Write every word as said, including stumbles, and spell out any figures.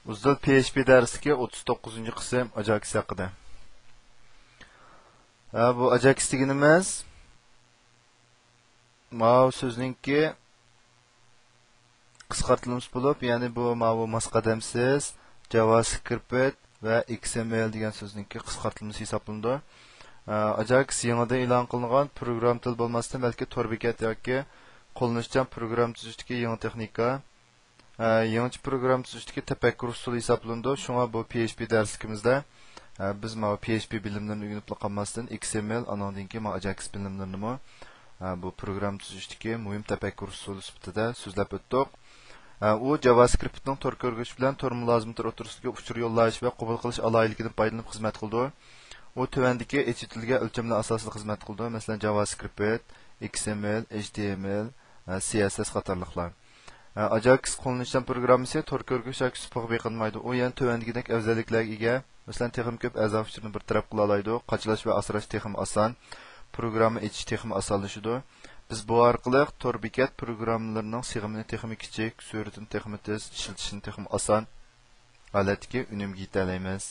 ئۇزۇل پي ئېچ پى دەرسلىكى ئوتتۇز توققۇزىنچى قىسىم، ئاجاكس ھەققىدە. ھە، بۇ ئاجاكس دېگىنىمىز ماۋۇ سۆزنىڭكى قىسقارتىلمىسى بولۇپ، يەنى بۇ ماۋۇ ماس قەدەمسىز، جاۋاسكرىپت ۋە ئېكس ئېم ئېل دېگەن سۆزنىڭكى قىسقارتىلمىسى ھېسابلىنىدۇ. ئاجاكس يېڭىدىن ئېلان قىلىنغان پروگرامما تىل بولماستىن، بەلكى تور بېكەت ياكى قوللىنىشچان پروگرامما تۈزۈشتىكى يېڭى تېخنىكا. ئە، يېڭىچە پروگرامما تۈزۈشتىكى تەپەككۇر ئۇسۇلى ھېسابلىنىدۇ. شۇڭا بۇ پي ئېچ پى دەرسلىكىمىزدە، ئە، بىز ماۋۇ پي ئېچ پى بىلىملىرىنى ئۆگىنىپلا قالماستىن، ئېكس ئېم ئېل، ئانىڭدىن كېيىن ماۋۇ ئاجاكس بىلىملىرىنىمۇ، ئە، بۇ پروگرامما تۈزۈشتىكى مۇھىم تەپەككۇر ئۇسۇلى سۈپىتىدە سۆزلەپ ئۆتتۇق. ئە، ئۇ جاۋاسكرىپتنىڭ تور كۆرگۈچى بىلەن تور مۇلازىمىتى ئوتتۇرىسىدىكى ئۇچۇر يوللاش ۋە قوبۇل قىلىش ئالاھىدىلىكىدىن پايدىلىنىپ خىزمەت قىلىدۇ. ئۇ تۆۋەندىكى ئېچ ئېتىلگەن ئۆلچەملەر ئاساسىدا خىزمەت قىلىدۇ. مەسىلەن، جاۋاسكرىپت، ئېكس ئېم ئېل، ئېچ تى ئېم ئېل، سى ئېس ئېس قاتارلىقلار. ئاجاكس قوللىنىشچان پروگراممىسى تور كۆرگۈچ ياكى سۇپىغا بېقىنمايدۇ. ئۇ يەنە تۆۋەندىكىدەك ئەۋزەللىكلەرگە ئىگە. مەسىلەن، تېخىمۇ كۆپ ئەزا ئۇچۇرنى بىر تەرەپ قىلالايدۇ. قاچىلاش ۋە ئاسراش تېخىمۇ ئاسان. پروگرامما ئېچىش تېخىمۇ ئاسانلىشىدۇ. بىز بۇ ئارقىلىق تور بېكەت پروگراممىلىرىنىڭ سىغىمىنى تېخىمۇ كىچىك، سۈرئىتىنى تېخىمۇ تېز، ئىشلىتىشنى تېخىمۇ ئاسان ھالەتتىكى ئۈنۈمگە يېتەلەيمىز.